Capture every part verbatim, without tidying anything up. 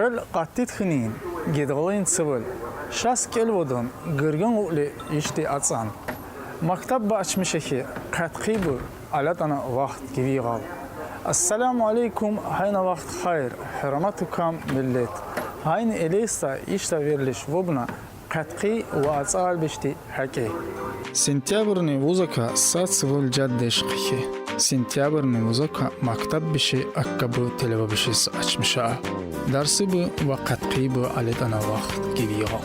Къаттитхынин, гидгъылын цивил, шас кӏел вадын, гыргын ули ишти ацӏан. Мактаб ба ачмишехи, къаткъи ба алятӏана вахт гивигъал. Ассаламу алейкум, гьайна вахт хайр, гьуьрметлу кам миллет. Гьайна элейса ишта верлиш вубна къаткъи ва ацӏалбишди гьакӏи. Сентябрни вузака са цивил жаддеш хъихьи. Сентябрни вузака мактаббиши аккабы телебабишиз ачмиша. Дарсыбы ва къаткъибы алятӏана вахт гивигъал.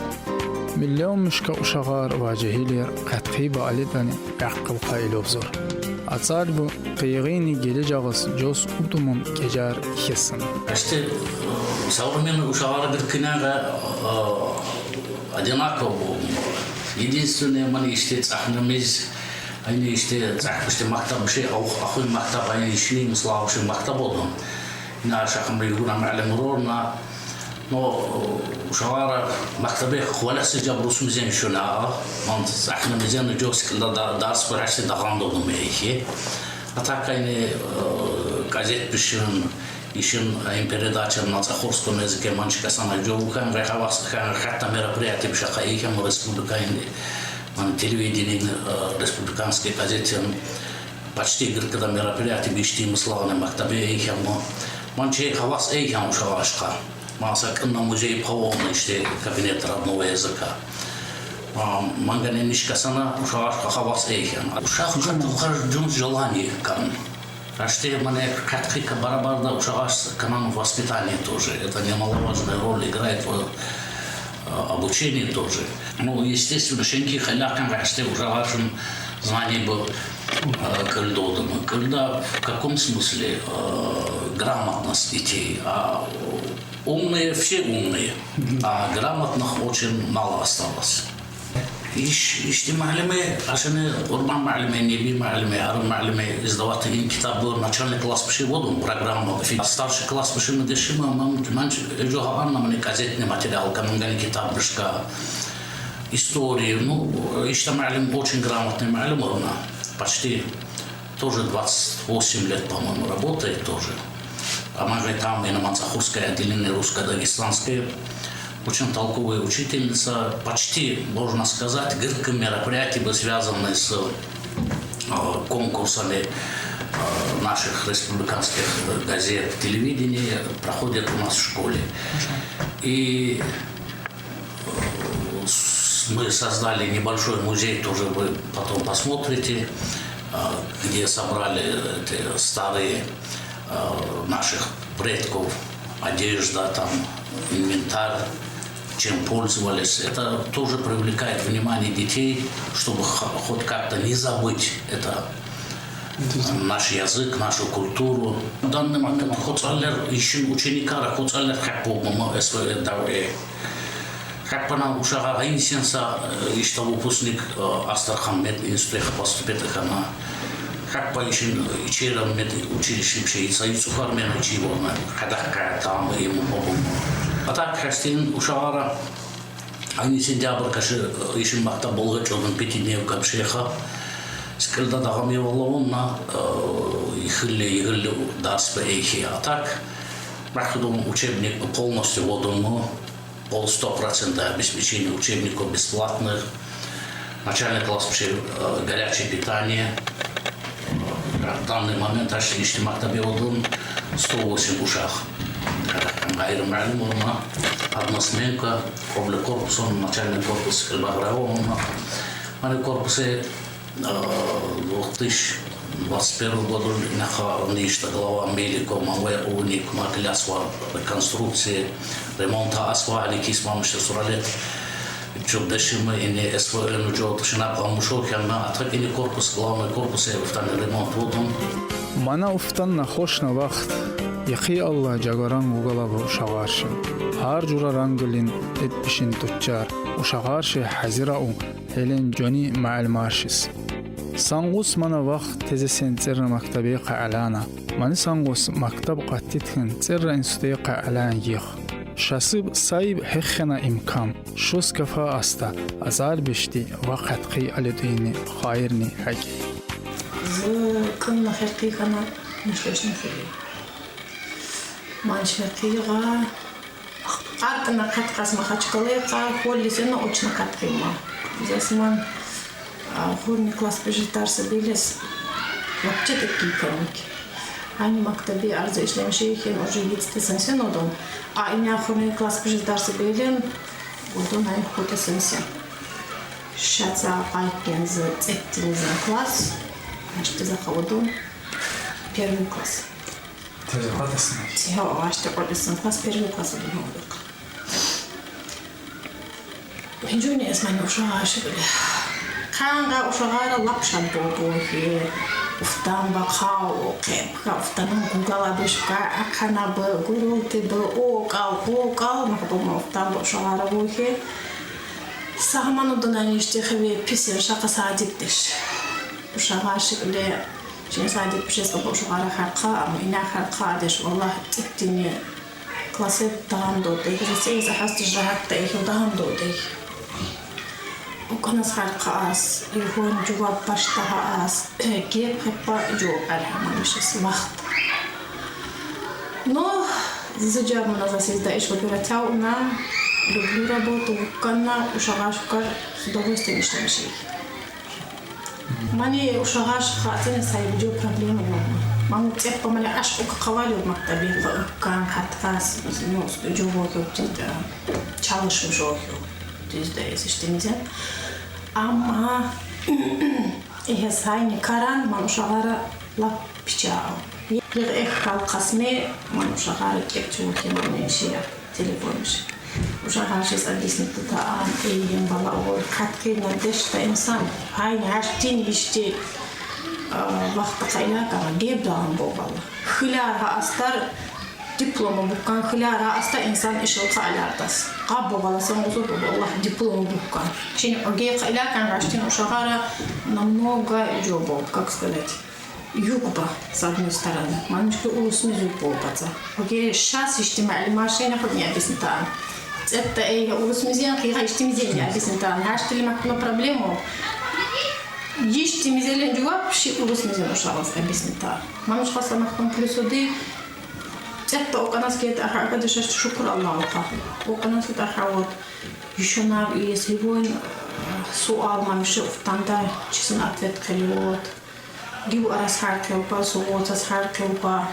Миллионмишка ушагъар ва жегьилер къаткъибы алятӏани акьул къайил обзур. Ацӏалбы къайгъини гележагъыз жос утумун кежар хесин. Ишти, э, современный ушагъар бир куьнагъа, э, одинаково болмалы. Единственное, мани ишти цӏахнамиз, айни ишти цӏахбишди мактаббиши, ахуй мактаб, айни ишни мисла авши мактаб одун. Ина шахмри югуна муаллим рорна, но, э, ушагъара мактабе хвалясыз жабрусмизен шуна, ман цӏахнамизен жос килда да-, дарс бирашти дагъандодум эйхи. А так айни, э, газетбишин, ишин, э, передача на цӏахурском языке манчка сана жо ухан, гайхавас, хан, хатта мероприятие бишаха эйхем республикаин, ман телевидениен, э, республиканский газетен, почти гыркыда мероприятие бишти миславны мактабе эйхем мо. Манчи хавас эйхем ушагъашха. Маса кынна музей павон ишти кабинет родного языка. А, мангане нишка сана ушагъашха хавас эйхем. Ушагъ катылхар жумс желание кан. Ашти мане каткъика барабарда ушагъаш канан воспитание тоже. Это немаловажную роль играет в, э, обучении тоже. Ну, естественно, шенки халякан ашти ушагъашын знание бы, э, кылдодумы. Кылда в каком смысле? Э, грамотность детей. А умные, все умные, а грамотных очень мало осталось. Иш, ишти муаллими, ашыны Къурбан муаллими, Неби муаллими, Гьарун муаллими издаватыгъын китабы начальный класс биши водун программа. Старший класс биши ми дешима, ман, ман, жо гьаванна мани газетный материал, камангани китаб бишка, истории. Ну, ишти муаллим очень грамотный муаллим она, почти тоже двадцать восемь лет, по-моему, работает тоже. Помогает там и на Манцахурское отделение русско-дагестанское. Очень толковая учительница. Почти, можно сказать, гыркы мероприятий, бы связанные с, э, конкурсами, э, наших республиканских газет, телевидения, проходят у нас в школе. И с-, мы создали небольшой музей, тоже вы потом посмотрите, а, где собрали эти старые, а, наших предков, одежда, там, инвентарь, чем пользовались. Это тоже привлекает внимание детей, чтобы х-, хоть как-то не забыть это, наш язык, нашу культуру. В данный момент хоцаллер, ишин ученикара хоцаллер хаппо мама эсве даве. Хаппана ушагъа гьайин сенса, э, ишта выпускник, э, Астрахань мединституте поступить хана. Хаппа ишин, э, ичерам медучилище биши, ица ицухар мен учи вона. Къадахка там ему побум. А так, хастин ушагъара, айни сентябрь каши, э, ишин мактаб болгъа чёдун пятидневка биши ха. Скылда дагъами валавунна, э, ихылли, ихылли дарс ба эйхи. А так, махтудум учебник полностью водуму. Пол сто процентов обеспечения учебников бесплатных. Начальный класс вообще, э, горячее питание. Э, в данный момент аш ишти мактабе одун сто восемь ушагъ. Гъайры муаллим она, односменка, обликорпус он, начальный корпус, эльбагъра он. Мани корпусе Э, две тысячи двадцать первый год нахъа ништа глава Меликов, маве уник, макласва, реконструкция, ремонта асва, али кисмамышты суралет. Чубдашимы ини СВО-ны жо тышына памушо кянна, а так ини корпус, главный корпус, э, уфтан ремонт водун. Мана уфтан нахошна вахт, яхи Алла жагоран гугалабы ушагъарши. Гьар жура рангылин этпишин тутчар, ушагъарши гьазира у, гьелен жани муаллимаршиз. Сангъус мана вахт тезесен цӏерра мактабе къаълана. Мани сангъус мактаб къаттитхин цӏерра институте къаълан йих. Шасыб сайыб гьеххена имкан. Шус кафа аста, азар бишти ва къаткъи алидини хайрни гьакӏ. Зы кӏын мехер къихана муштешни хили. Манчме къигъа Артна хъаткъас Махачкалае, хъа холлис ина очно хъаткъима. Заз ман, а, гьорни класс бежи тарса белес вообще тӀеккин экономики. Гьани мактабе арза ишлемишин уже вицӀте сенсен одун. А ина гьорни класс бежи тарса белен одун гьани хутӀа сенсен. Шаца къайкъенза цӀеттинизан класс, гьашти захъа одун первый класс. Теза хатасна. Тиха гьашти къватӀисан класс первый класс одун гьавдакъ. Гьижуни эсмани ушагъаши биле. Хъанга ушагъара лап шад бобохи. Уфтан бахъав, о, къепка, уфтанан гугала бешка, акана б, гурулти б, о, кал, о, кал, махбума уфтан ба ушагъара бохи. Сагману дунани ишти хиве писен шака садик деш. Ушагъаши биле. Чин садик пишес ба ушагъара харкъа, ам ина харкъа деш, валлагь, титтини. Классе дагъан додеги, ресейза гьасти жагьатта эхил дагъан додеги. Уканас гьаркъа ас, игьун жуваб башта гьа ас, геб гьеппа жуваб архӀя мамишес вахт. Но зижа муна за сезда иш выбирать авуна, люблю работу, укана, ушагъашукар с удовольствием ишлемиши. Мани ушагъаш хатӀани сай видео проблема мама. Мама цепа мани ашкъу кавали мактаби кан хатас, ну, жого кёптин да, чалыш жого. Тизда эсиштинзе. Амма, э, сайни каран, ман ушагъара лап пича. Ир эх кал къасме, ман ушагъара кепчу кемане шия. Телефониш. Ушагъашес объяснить тутаан, эйгьен бала огъур, каткъи надежда инсан. Гьай, гьар тин ишти, а, вахта къайла кама, геб дагъан бо бала. Хилар гьа астар диплома буккан, хилар гьа аста инсан ишил къайлардас. Къаб бо бала сан гъузу бо, Аллагь, диплома буккан. Чин оге къайла кан гьар тин ушагъара намного жо бо, как сказать. Юг ба, с одной стороны. Мамишка урус миз юг болбаца. Окей, щас ишти малимашина хоть не объяснитан. Цепта эйга урус мизен, кига ишти мизен не объяснитан. Гьаш тили махтума проблему. Ишти мизелен жуваб, ши урус мизен ушагъас объяснитан. Мамишка са махтум плюс уди. Цепта окъанас кет, аха, ака дешаш шукур Аллагьу ка. Окъанас кет, аха, вот. Ещё нав и с его, э, суал мамиша уфтанда, честно ответ калиот. Гив арас гьар хъелба, сугъутас гьар хъелба.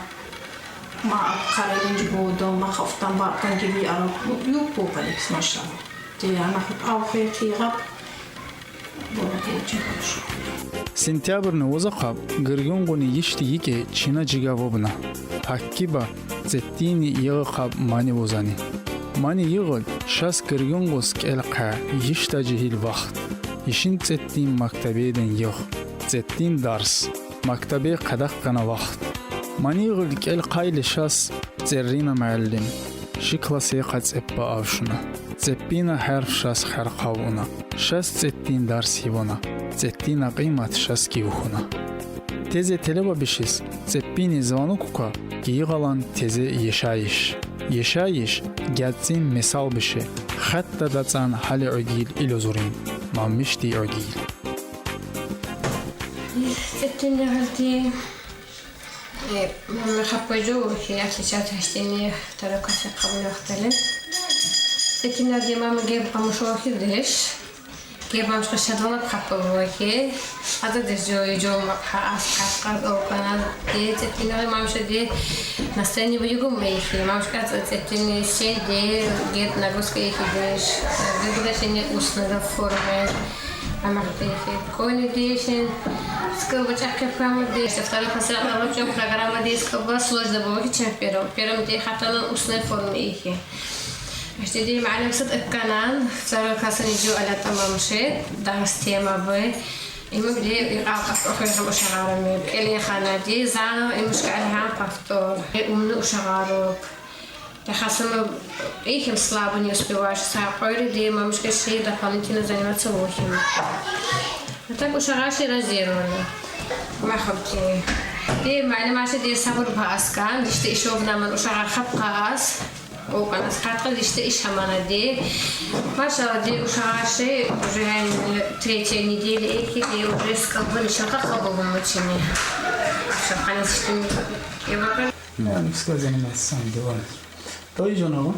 Ма аб къаралинж бодо, ма хафтан бабкан гиви араб. Ну, юк бо баликс, машалла. Де ана хут ав хъе хъираб. Бо бо чи. Сентябрни вузахъаб, гиргуьнгъуни ишди йикӀе чина жигавубна. Гьаккиба, цеттини йигъахъаб мани вузани. Мани йигъил шас гиргуьнгъус кӀел хъа, ишда жегьил вахт. Ишин цеттин мактабедин йигъ. Цеттин дарс. Мактабе къадахъгъана вахт. Мани йигъил кӀел хъайли шас церрина муаллим. Ши классе къацӀеппа авшуна. Цеппина гьарф шас хархъавуна. Шас цеттин дарс гьивуна. Цеттина къимат шас гивхьуна. Тезе телебабишиз цеппини звонок ука гийигъалан тезе ешайиш. Ешайиш гяцин мисал биши. Хатта дацӀан гьали гӀугил илузурин. Маммишди гӀугил. Цеппинда гьалти. Э, мама хаппа жо, хи, отличать гьаштени второй классе къабул вахтали. Цеппинда де мама геб къамушо хи деш. Геб мамшка шадвала хаппа вахи. Ада деш жо, жо ма хъа ас хъа къаз окъана. Де цеппинда мамша де настроение буюгу мехи. Мамшка цеппинда сен де геб нагрузка ихи деш. Геб да сен усна да форма. Амах дехи. Кони дешин. Скобочка кама деш. Второй класс рабочая программа деш. Скоба сложно было, чем в первом. В первом де хатана устной форме ихи. Ашти де муаллим сад экканан. Второй класс не жо аля тамамше. Дарс тема бы. Имам де и алкас охуй хам ушагъарами. Элин хана де заново имушка альхам повтор. Э, умный ушагъарук. Яхасана эхим слабо не успеваешь, са къойри де мамушка ши дополнительно заниматься вохим. А так ушагъаши разированно. Махабти. Де муаллимаши де сабур ба аскан, иште ишов наман ушагъа хапкъас. Окъанас хатка иште иш хамана де. Машалла де ушагъаши уже третья неделя эки де уже скалбан ишака хабу мучини. Шаханас иште. Я бы Муаллимская занимается сам делом. Той жонова?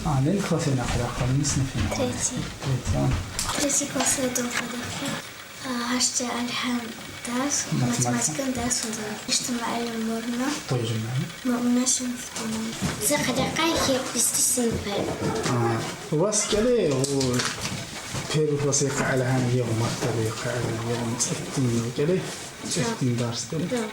А, нин классе къадагъ къалдынг, сыниф нин? Третий. Третий, а. Третий класс я, дома къадагъ я. А, гьа ишде алхьан дарс, Математика. Математикадин дарс унда. Ишде муаллим Мурна. Тоже муаллим. Ма у нас он в доме. Зи къадагъ къайи хьи, бисти сыниф я. А, ваз кӀеле, о, первый класс къайи алхьан, я о мактаб къайи алхьан, я о цӀекдин, кӀеле? ЦӀекдин дарс, кӀеле? Да.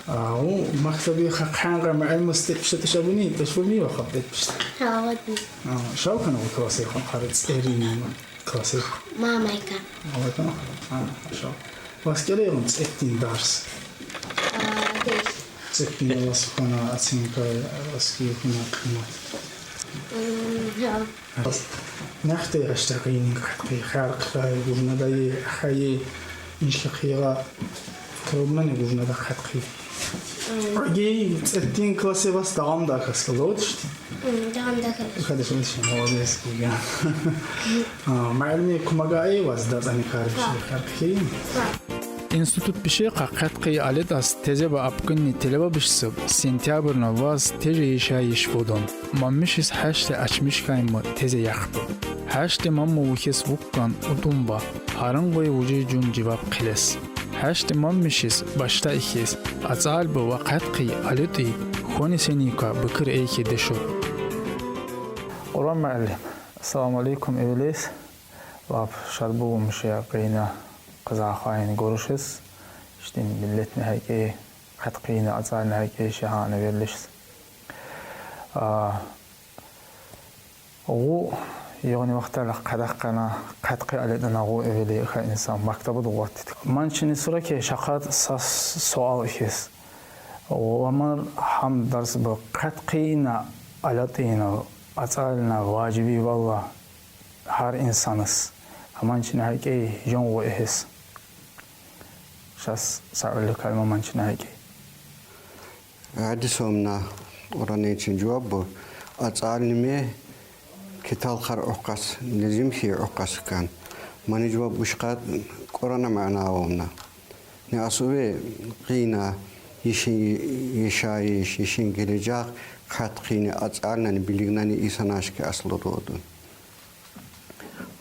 А, о мактаб къайи алхьан, къайи муаллим сет пишет ишабуни, пешбурни ва хаб пишет. Гьа, ладно. А, шав хьана о класс къайи алхьан, къари цӀерин класс. Мамайка. Мамайка. А, шав. Ваз кӀеле, о цӀекдин дарс. А, дей. ЦӀекдин дарс хьана оценка, аски хьана къимет. М, гьа. Нахте раштакъин къатӀи, харкъай, гужнадайи, хайи, иншкахъира, кругнани гужнада къатӀи. Аги, цӀекдин классе ваз давамда кас къалдышти? М, давамда кас. Къадашмес ши, молодец, гугян. А, муаллими кумагай ваз дацӀани къарбиши, харкъи? Институт биши къа къатӀи алетӀас тезеба абкъинни телеба бишсиб, сентябрна ваз теже яшайиш вудун. Маммишиз гьа ишде ачмишгайми тезе яхъ. Гьа ишде мамма вухез вуккан утӀунба, гьарин къвай вужи жун живаб хъилес. Гьа ишде маммишиз башда ихьиз, ацӀал бу ва къатӀи алетӀи хьунисеника бикир эйкедешуд. Къуран муаллим, ассаламу алейкум эвелиз. Лап шад бувмуш я къенин къызахъайин гуруш жез, иштин миллетни гьакӀи, къатӀини ацӀални гьакӀи шагьана верилиш жез. А, гьу, югъни вахтара къадагъ хьана, къатӀи алетӀана гьу эвелихъа инсан мактабда гъватдик. Ман чна сураки шакъат са суал ихьиз. Ва ман гьам дарс бу къатӀина алетӀина ацӀална важиби валлагь гьар инсаниз. Аман чна гьакӀи жун гъу ихьиз. Шас саулли калма ман чна гьакӀи. Гьадис авуна, Къуранин чин жаваб бу. АцӀални ме кеталхар акъваз, лезим хьи акъваз кан. Мани жаваб гуш къад Къурана мана авуна. Ни асубе къина, ишин яшайиш, ишин гележек, къатӀини ацӀалнани, билигнани инсанашки аслу додун.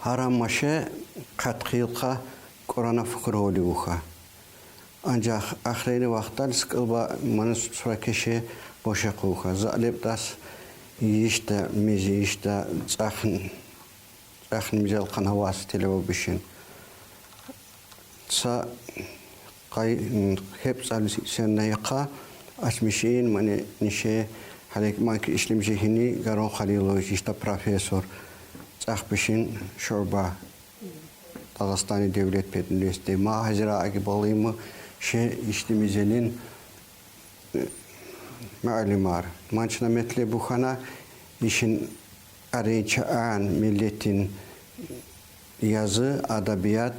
Гьарам маше къатӀилкъа Къурана фикир авули вуха. Анжах ахирин вахтал сикилба мана сура кеше бошакъуха. Залебдас ишда мизи, ишда цӀахн, цӀахн мизел къан гьавас телева бишин. Са къай, хеб цӀалисен яхъа ачмишин мани нише гьалек манки ишлемиши гьини Гарун Халилович, ишда профессор, цӀах бишин шуба. Дагъустани девлет педуниверситет. Ма гьазира аги балиму ше иштимизелин, э, муаллимар. Ман чна метлеб бу хьана ишин аренча ан миллетин язы, адабият,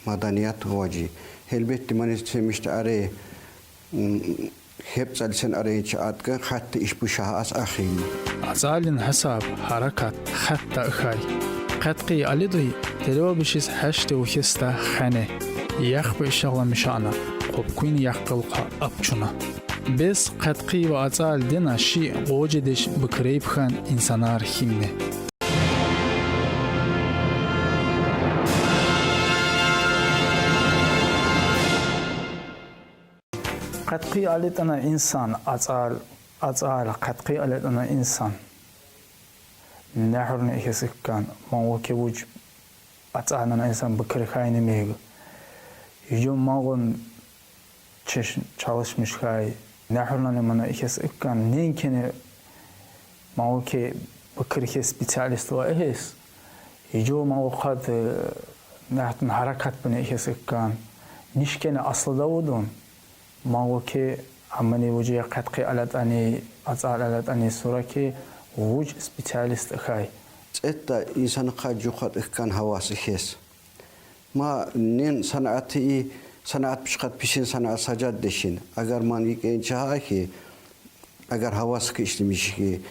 маданият важи. Гьелбетди, мани семишт аре, м, хеб цӀалисен аренча атка хатта иш бу шагьас ахин. АцӀалин гьасаб, гьаракат хатта хьай. КъатӀи алетӀи телева бишиз гьа ишда вухесда хьана. Яхъ бу ишагъламишана, къупкъуьн яхъ къилкъа апчуна. Бес къатӀи ва ацӀал дена ши гъвечӀи деш бикирейб хьан инсанар хьинни. КъатӀи алетӀана инсан, ацӀал, ацӀал къатӀи алетӀана инсан. Негьурна ихьиз иккан, ман вуке вуж ацӀалнана инсан бикир хьайни мег. Жув ман гъун чеш-, чалишмиш хьай. Негьурнани мана ихьиз иккан, нин кене ман вуке бикир хьиз, специалист ва ихьиз. Жув ман вукъад, э, негьтун гьаракат бини ихьиз иккан. Ниш кене аслу давудун. Ман вуке амани вужи къатӀи алетӀани, ацӀал алетӀани сураки вуж специалист хьай. ЦӀетӀа инсан къад жукъад иккан гьавас ихьиз. Ма нин санати, санат пишкъад пишин, санат сажад дешин. Агар ман икӀен чагьа хьи, агар гьавас хьи ишлемиш хьи,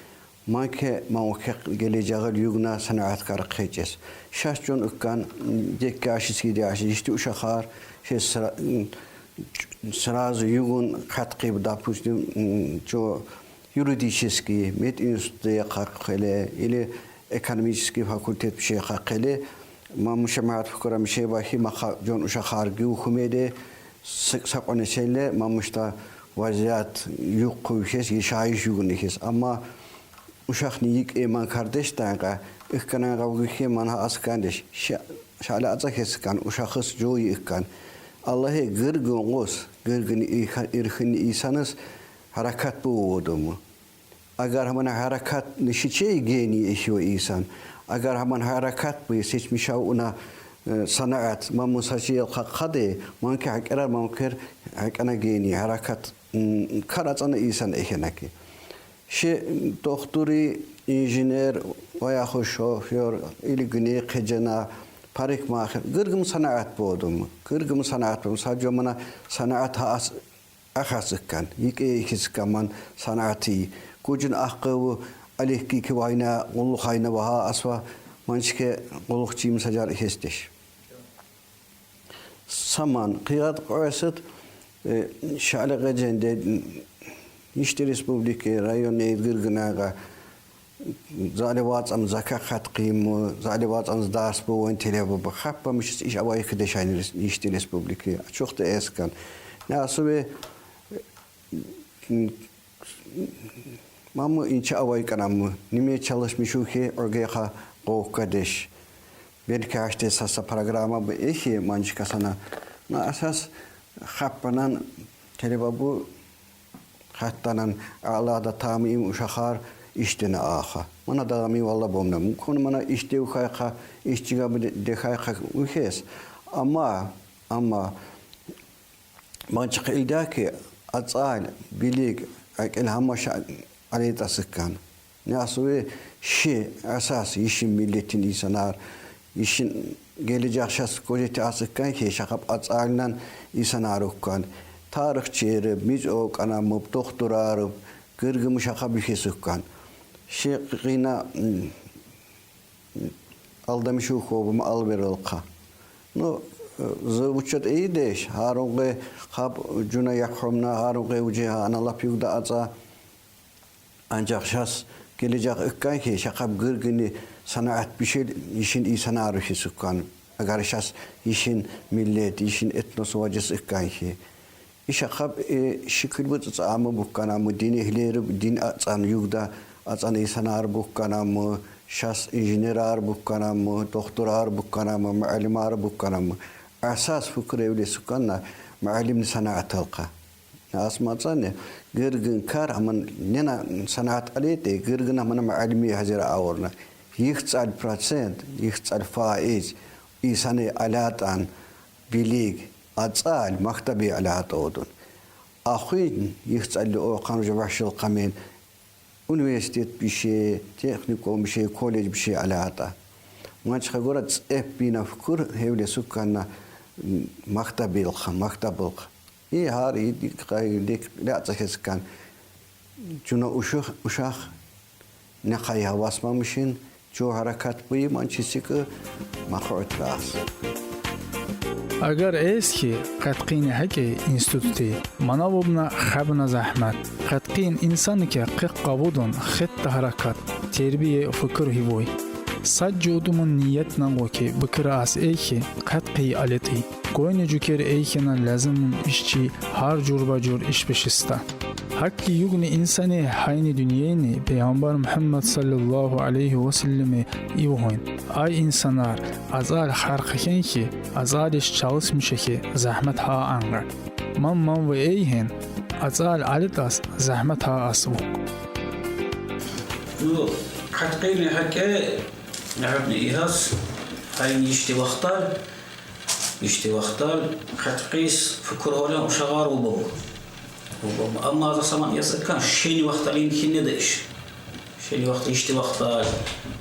ман ке, ман вуке гележегъил югна санаткар хъечӀез. Шаш жун иккан, декке ашиз, гиде ашиз, ишди ушахар, ше сра-, сразу югун къатӀи, допустим, жув юридический, мединститутда хьакъ хьеле, или экономический факультет бишей хьакъ хьеле, ман му шемаат фикирам шей бахи, ма ха-, жон ушахар гивхьумеде, с-, сакъоне шейле, ман мушта вазият юкъув хьиз, яшайыш югъуни хьиз. Амма ушахни йикъе ман кардеш тангъа, ихканан гъавгихье ман гьа аскандеш. Ша-, шала ацӀа хьиз кан, ушахъыс жо йикъан. Аллагьи гиргин гъус, гиргин ирха-, ирхин инсаныс гьаракат бу вудуму. Агар гьамана гьаракат нишичей гений эхьо инсан. Агар гьамана гьаракат бу сечмишав уна, э, санаат, ман му са шей хьакъ хьаде, манки гьакӀарар, манкер гьакӀана гений, гьаракат, м, кар ацӀана инсан эхьана ки. Ши дохтури, инженер, ва яхуд шофёр, или гуьне хъежена, парикмахер, гиргим санаат будум, гиргим санаат будум. Сад жо мана санаат гьа ас-, ахьаз иккан, йикъе ихьиз кан ман санаати. Гужун ахкъаву, алихки ки вайна, уллу хайна вагьа асва, ман чике къуллухчим сажар ихьиз теш. Са ман, къигъат къвесут, э, шала гъеженде, м, ишди республики, районный гиргинагъа, зали вацӀам закахат къиму, зали вацӀам дарс бу ван теле бу, хаппа мишис иш авай кидешайн рес-, ишди республики. Ачухда эскан. Ясуве, м, ман му инчи авай кӀанам му, ниме чалышмиш ув хьи, огъе хьа къовкъадеш. Белки гьаште са-са программа бу эхьи манчика сана. На асас хаппанан телеба бу хаттанан алада тамим ушахар ишдена аха. Мана дагъами валла бумна. Мукъун мана ишде ухайха, ишчига бу де-, дехайха ухьиз. Амма, амма Манчикъ илдаки ацӀал, билик, акӀел гьама ша алетӀа сиккан. Нясуви ши асас йишин миллетин инсанар, йишин гележагъ шас гожети асиккан хьи, шакъаб ацӀалнан инсанар уккан. Тарихчириб, миз окӀанамуб, духтураруб, гиргиму шакъаб вихьи суккан. Ши къина, м, Алдамишув хьув, ма алверал хъа. Ну, э, зи вучад ийидеш, гьарун къе хаб жуна якъхъумна, гьарун къе вучи гьа ана лап югда ацӀа. Анжах шас гележагъ иккан хьи, шакъаб гиргини санаат бишел йишин инсанар ухьи суккан. Агар шас йишин миллет, йишин этнос важис иккан хьи. Ишакъаб, э, шикил бу цӀуцӀа амма букканаму, дин эгьлери, дин ацӀан югда ацӀан инсанар букканаму, шас инженерар букканаму, духтурар букканаму, муаллимар букканаму. Асас фикир эвле сукканна муаллимни санаатал хъа. Асма ацӀани, гиргин кар, аман нена санаат алете, гиргин амана муаллими гьазир авурна. ИхцӀал процент, ихцӀал фаиз, инсани алатӀан, билик, ацӀал мактаби алатӀа удун. Ахуьн ихцӀалли орхъан жавашил къамин университет бише, техникум бише, колледж бише алатӀа. Манчха гора цӀеп бина фикир, гьевле сукканна, м, мактабил хъа, мактабул хъа. И гьар и дик къай дик лацӀа хескан. Чуна ушах, ушах, нехъай гьавасмамишин, чу гьаракат буй, манчи сикӀи, махуъ траъс. Агар эсхьи, къаткъини гьакӀи институти, манавубна хабна загьмат. Къаткъин инсаника къекъ къавудун хетта гьаракат, тербия, фикир гьивуй. Сад жугьдумун ният нагъваки бикир ас эйхьи, къаткъи алетӀи. Гойни жукер эйхьина лазимун ишчи гьар жур ба жур ишбишиста. Гьакки югни инсани гьайни дуьньяйни Пайгъамбар Мугьаммад саллаллагьу алайгьи ва саллами ивгъуьн: ай инсанар, ацӀал харх хьанхи, ацӀалиш чалисмишахи загьмат гьа ангъа. Ман ман ва эйгьин, ацӀал алетӀас загьмат гьа ас вукъ. Ну, къаткъини гьакӀи, нагьадни игьас, гьайни ишди вахтар, ишди вахтар, къаткъис фикир гьалан ушагъар убабу. Убабу. Амма за саман ясакан шени вахталин хинне де иш. Шени вахта, ишди вахта,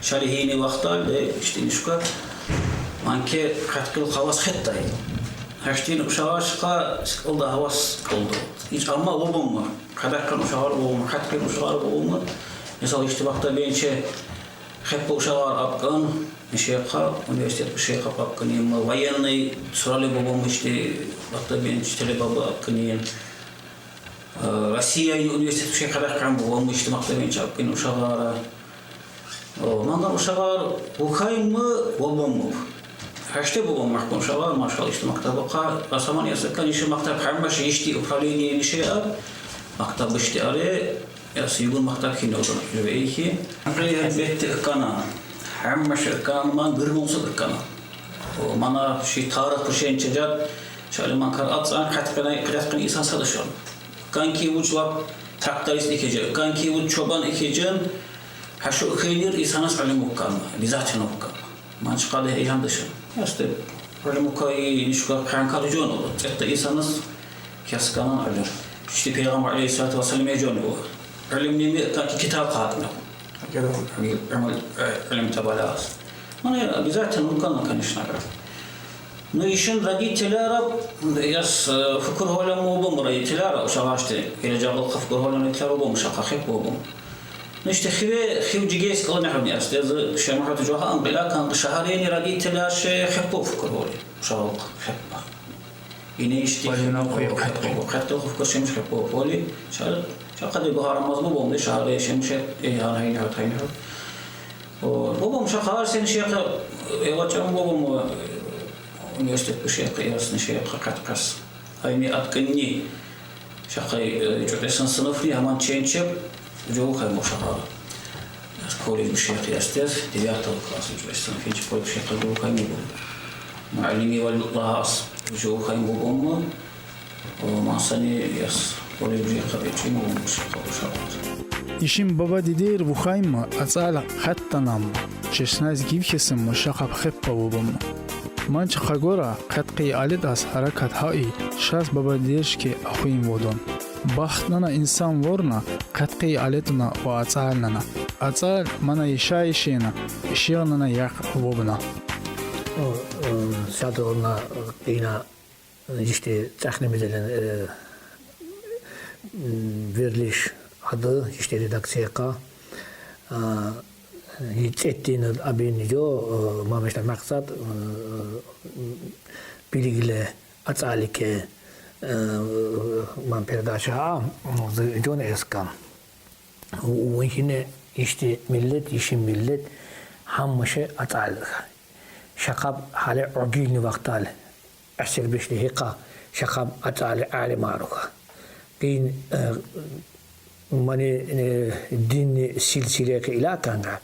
шали гьини вахта, де ишди нишка. Манке къаткъил хавас хеттай. Гьаштин ушагъаш ха скалда гьавас калда. Иш амма убамма. Къадакъан ушагъар убамма, къаткъин ушагъар убамма. Мисал ишди вахта бенче хеппа ушагъар апкъан, шейха, университет шейха апкъан, ма военный сурали бабам ишди вахта бенче теле баба апкъан. Россияны университет више къарагъан бубамы ишти мактабын чапгъан ушагъар. О, мангъа ушагъар вукъаймы, бубамы. Гьа ишти бубам махкъун ушагъар, машалла, ишти мактаб къа. Асаман ясакъан иши мактаб, гьаммаши ишти управление иши а. Мактаб ишти ари, яс югюн мактаб хинни одан жюрейхи. Гьаммаши ыкъана. Гьаммаши ыкъана, ман гырмунсу ыкъана. О, мана ши тарих пушен чежат, шали ман кар атсан, къаткъана, къаткъана инсан садышон. Къанки вуч лап тракторист экежен, къанки вуч чобан экежен, гьа шу хенир инсанас алим укъама, обязательно укъама. Ман чыкъады гьейгьан дышын. Ясты, алим укъай нишка къанкар жон олу. Цетта инсанас кясканан алир. Ишти Пайгъамбар алейгьиссалату вассалам эжон олу. Алим ними, къанки китап къатна. Алим, алим, э, алим табалас. Мана обязательно укъана, конечно, алир. Ну, ишин родителяра, яс, э, фикир гьолам бубам родителяра, ушагъашти, гележек йылгъа фикир гьолам родителяра бубам, ушакъа хеп бубам. Ну, ишти хиве, хив жигес къылын гьамни яс, дези шемахат жугьа анкъила къанкъ шагьарени родителяши хеп бу фикир гьоли, ушагъа хеп ба. Ине ишти Валина хеп къой, бу, хеп къой. Хеп бу, хеп бу, фикир шемиш хеп бу, гьоли, шагьар, шакъа де гьарамаз бубам де, шагьар шемиш хеп, э, гьан гьайни гьат, гьайни гьат. О, бубам шакъа сен шекъа, э, вачан бубам, э, университет бу шекъа, ясны шекъа, къаткъас. Айни аткъынни. Шакъа, э, чуресан сыныфни, гьаман ченчеп, жув къайму шакъа. Колледж бу шекъа ястер, девятого класса чуресан сыныф, ченчеп колледж шекъа жув къайму бу. Муаллими валлагьас, жув къайму бубамы. О, ман сани яс, колледж бу шекъа бечим бубам шакъа, шакъа. Ишим баба дидер вукъаймы, ацӀал хатта нам. Чешназ гив хесим, шакъа хеп ба бубам. Ман чакъа гора, къаткъи алетас гьаракат гьайи, шаз баба дидершки ахуйин водон. Бахтнана инсан ворна, къаткъи алетна ва ацӀалнана. АцӀал мана ишай ишена, ишигънана якъ вобна. О, э, шадорна, э, къина, э, ишти цӀахни мизелен, э, м, верлиш ады, ишти редакциякъа. А, и цӀеттин абин жо, э, мамешта макъсад, э, билигле, ацӀалике, э, ман передача а, м, зи жон эскан. У, у, инхине ишти миллет, иши миллет, гьаммаши ацӀал. Шакъаб гьали огилни вахтал, асир бишли гьикъа, шакъаб ацӀали алимар уха. Къин, э, мани, э, динни силсиле къила къанга.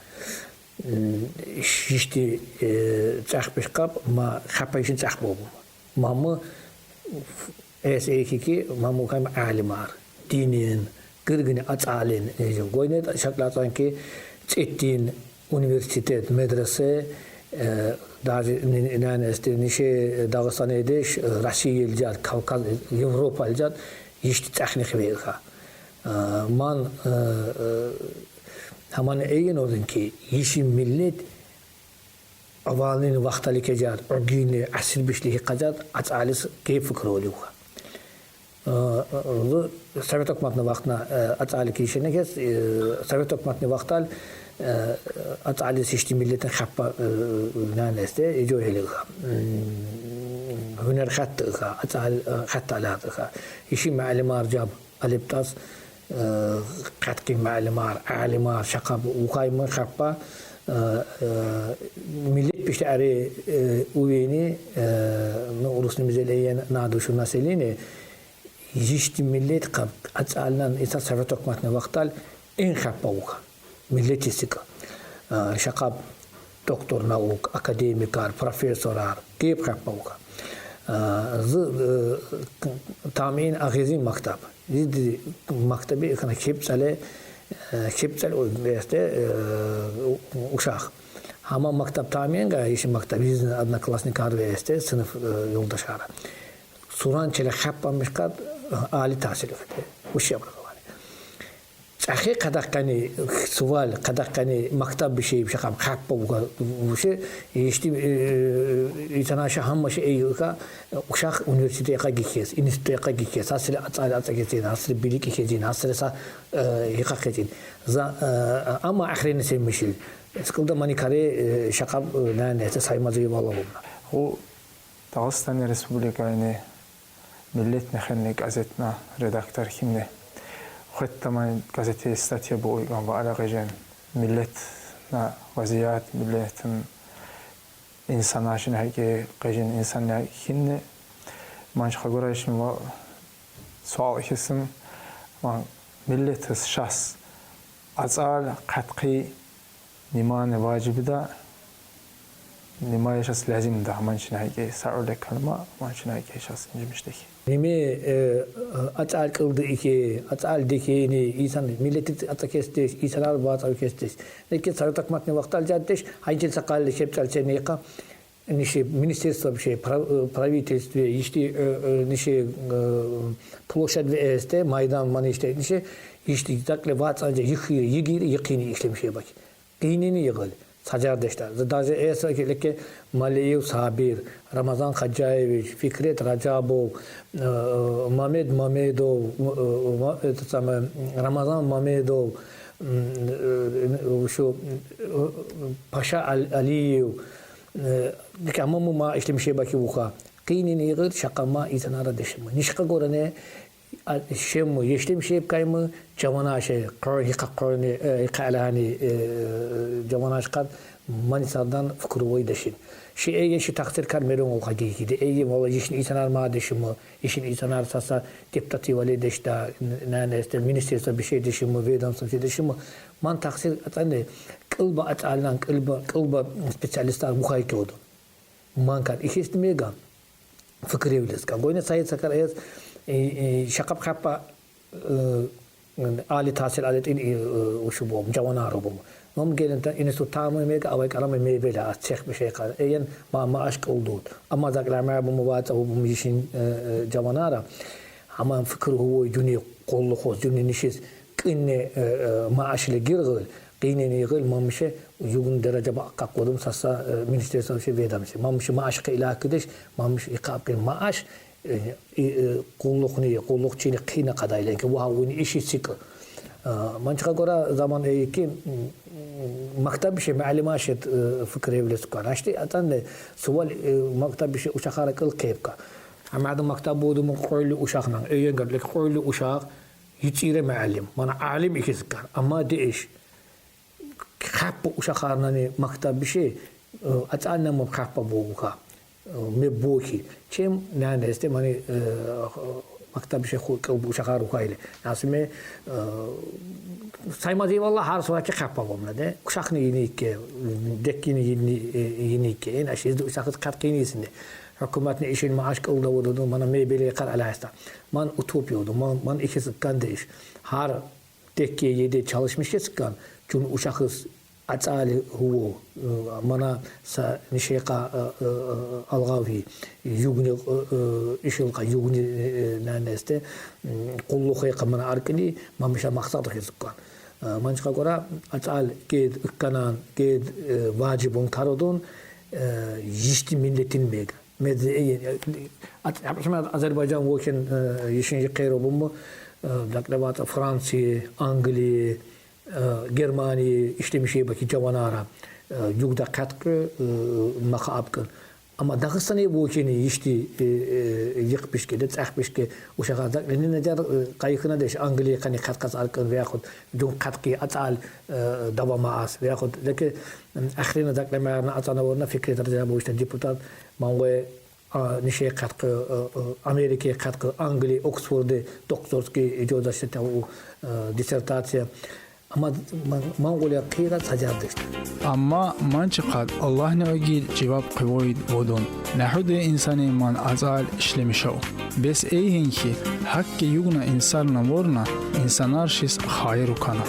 М, ишти, э, цӀах бишкъаб, ма хапа ишин цӀах бубу. Мамы эс эйхики, мамы кам алимар. Динин, гыргъын ацӀалин, э, гойнет шакълатсан ки, цӀеттин, университет, медресе, э, даже ни-, ни-, нани эсти, нише Дагъыстан эдеш, э, Россия илжат, Кавказ, Европа илжат, ишти цӀахни хиве уха. Э, ман, э, э, гьаман эйин один ки, иши миллет авалнин вахтали кежат, огилни асир бишли гьикъажат, ацӀалис гьи фикир оли уха. Э, э, совет гьукуматны вахтна, э, ацӀали кишини кес, э, совет гьукуматны вахтал, э, ацӀалис ишти миллетин хаппа, э, нанесте, и жо гьели уха. М, гьунер хатты уха, ацӀал, э, хатта алаты уха. Иши муаллимар жаб алиптас, э, къаткъи муаллимар, алимар, шакъаб, ухаймы хаппа, э, э, миллет бишти ари, э, увени, э, ну, урусни мизелеен надушу население, ишти миллет къаб, ацӀалнан иса совет гьукуматны вахтал ин хаппа уха. Миллетистика. Э, шакъаб доктор наук, академикар, профессорар, гьеб хаппа уха. Э, зи, э, тамин агъизин мактаб. Зи ди мактаби хана хепцӀале, э, хепцӀал о бесте, э, у-, ушагъ. Гьама мактаб таминга, иши мактаб, зи одноклассникар весте, сыниф, э, ёлдашар. Суран чиле хаппамиш къад, э, али тагьсил хете. Высшее образование. ЦӀахи къадагъкъани сувал, къадагъкъани мактаб биши, биши хап-, хаппа уга, вуше, ишти, э, итанаша гьаммаши эйуха, ушагъ университетгъа гихез, институтгъа гихез, гьасили ацӀали ацӀа гезин, гьасили билик ихезин, гьасили са, э, гьикъа хезин. За, э, амма ахирини севмишил. Скылда мани кари, э, шакъаб, э, нани эсе саймазы валавумна. У Дагъыстан Республикайны Миллет нехенни газетна редактор хинни. Хетта ман газете статья бу уйган ва ара гъежен миллетни вазият, миллетни инсанар шин гьакъи, гъежен инсанар гьинни. Ман чакъа гурай шин ва суал хьисим, ман миллетдиз шас ацӀал къаткъи нима важибда, нима яшас лазимда, ман чна гьакъи сауле калма, ман чна гьакъи шас инжимишдехи. Ниме, э, ацӀал кьилди икӀ, ацӀал декени, инсан, миллетдиз ацӀа кесдеш, инсанар вацӀа кесдеш. Неке сара такматни вахтал жаддеш, гьайчи са къалли шеп чӀал ченейка, ниши министерство биши, пра-, э, правительство, ишти, э, э, ниши, э, площадь ве эсте, майдан ман иште, ниши, ишти закле вацӀа жа йихи, йигири, йикъини ишлемише баки. Къинини йигъил, сажардешда. Даже эса ки леке Малиев Сабир, Рамазан Хаджаевич, Фикрет Ражабов, э, Мамед Мамедов, э, э, это самое, Рамазан Мамедов, м, э, э, шу, э, Паша Ал-, Алиев, э, леке амма му ма ишлемише баки вуха. Къинини йигъил, шакъама инсанара дешима. Нишка гуране, а, шемми, ешлемише бакайми, жаванаши, къур-, йикъа къурни, э, йикъа алани, э, жаванаш къад ман сардан фикрувай дешин. Ши эйи ши такъсир кар мерун улха гейгиди. Эйи валлагь ишин инсанар ма дешима, ишин инсанар саса депутати вале дешда, н-, нянесте министерство биши дешима, ведомство биши дешима. Ман такъсир атанде кьилба ацӀалнан, кьилба, кьилба специалистар вухай кёду. Ман кар ихисни мега фикир эвлес ка. Гойна сайи сакар эс, э, э, шакъап хаппа, э, али тасир алетин, э, э, ушу бом, жаванар бом. Мам гелен та институт тамам мега, авай карама мебеле, аз чех биши ка. Эйен ма, мааш кьилдуд. Амма заклама бум вацӀа бум ишин, э, э, жаванара. Амма фикир гьувуй жуни къуллугъуз, жуни нишиз кьинни, э, э, мааш ле гиргъил, къинини йигъил, ман мише югъун даража ба къакъудум саса, э, министерство ши ведомство. Ман мише мааш къайла кидеш, ман мише икъаб къин мааш, э, э, э, къуллугъни, къуллугъчини къина къадайла, ки вагьуни иши сикъ. Э, ман чакъа гура заман эйи ки, м, м, мактаб биши, муаллимаши, э, фикир эвлес ка. Ашти атанде сувал, э, мактаб биши ушахара кьил кепка. Амма ада мактаб буду му къойли ушахнан, эйен гьар леке къойли ушах, йицӀире муаллим, мана алим ихиз кар. Амма деш, хаппа ушахарнани мактаб биши, э, ацӀанна ма хаппа бугъа, э, ме бухи. Чем нянесте мани, э, мактаб биши ху-, кьилби ушахар ухайле. Насиме, э, саймази валлагь гьар сураки хаппа бомна де. Ушахни йинике, деккини йини-, э, йинике. Эн ашизди ушахиз къаткъини йисинде. Гьукуматни ишин мааш кьилда вуду, мана мебеле къар алайста. Ман утопия вуду, ман, ман ихиз кандеш. Гьар декке еде чалышмиш кескан, чун ушахиз ацӀали гьув, э, мана са нишекъа, э, э, э, алгъави, югни, э, э, ишилкъа, югни, э, э, нянесте, м, къуллугъ хекъа мана аркьили, ман миша макъсад кескан. Э, ман чакъа гура ацӀал гед икканан, гед, э, важибун карудун, э, ишти миллетин мега. Медзе эйи, э, ат-, япшма Азербайжан вокин, э, ишин йикъер обуму, э, закле вацӀа Франция, Англия, э, Германия, ишлемише баки жаванара, э, югда къаткъи, э, маха апкъин. Амма Дагъыстан вокини ишти, э, э, йикъ бишке де, цӀах бишке, ушагъа заклени не жар, э, къайгъына деш, Англия къани къаткъаз аркъин ваяхуд, жун къаткъи ацӀал, э, давама аз, ваяхуд, леке, м, ахрина заклемарна ацӀана варна Фикрет Ражабович депутат, ман ве А, нишей къаткъи, э, э, Америкей къаткъи, Англия, Оксфорде докторский идёт защита у, э, диссертация. Амма м-, Монголия къира сажардышт. Амма ман чакъад Аллагьни агил жаваб къивайд вадун. Нагьуде инсани ман ацӀал ишлемишав. Бес эйгьин хьи, гьакки югна инсанар варна, инсанар шиз хайир укана.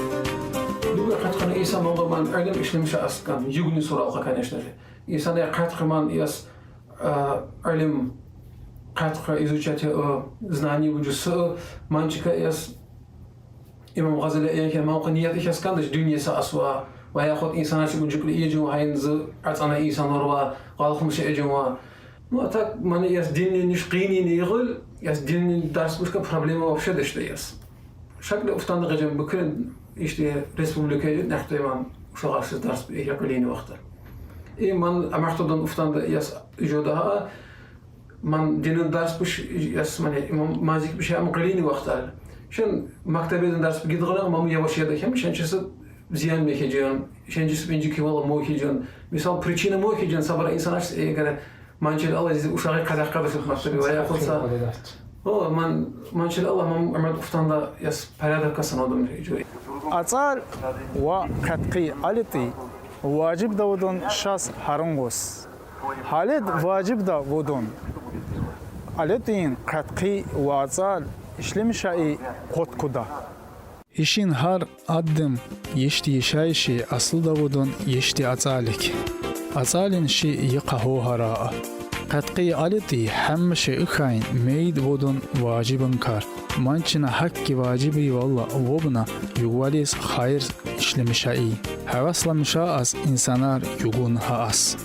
Югна къаткъана инсан валлагь ман адам ишлемиша аскан, югни суралха, конечно же. Инсани къаткъи ман яс а, илим къаткъи изучать, а, знание вуджуса, а, ман чакай яс Имам Гъазали эйкен, ман къа ният ихьаскандаш дунья са асва, ваяхуд инсанар чи гунчукли иежун гьайнза ацӀана инсанар ва, къалхмуша эжун ва. Ну, а так, ман яс динни ниш къинини йигъил, яс динни дарс бушка проблема вообще дашда яс. Шакли уфтанда гъежем букрен ишти республика нахтайман ушагъарсыз дарс яхъилини вахтар. И ман амартодан уфтанда яс жодагьа, ман динин дарс буш яс мани, имам мазик биши ам къилини вахтар. Şen maktebeden ders gidgene ama mu yavaş yada hem şen çesip ziyan me hecen, şen çesip inci kivala mu hecen. Misal, причина mu hecen, sabara insan aç egere манчел ала зизи ушаги къадагъа къадасып мактеби ва я къулса. О, ман, манчел ала ман Умар уфтанда яс порядок касан одум. Ацӏал ва къатхъи алетӏи важибда вудун шас гьарун гъус. Гьалет важибда вудун алетӏин къатхъи ва ацӏал ишлемиша и къут куда. Ишин гьар аддим ешти ешайиши аслуда вудун ешти ацӏалик. Ацӏалин ши йикъа гьо гьара. Къаткъи алетӏи гьамма шей ихайн мейид вудун важибин кар. Манчина гьакки важибивалла вубна югъвализ хайир ишлемиша и. Гьавасламиша аз инсанар югъун гьаас.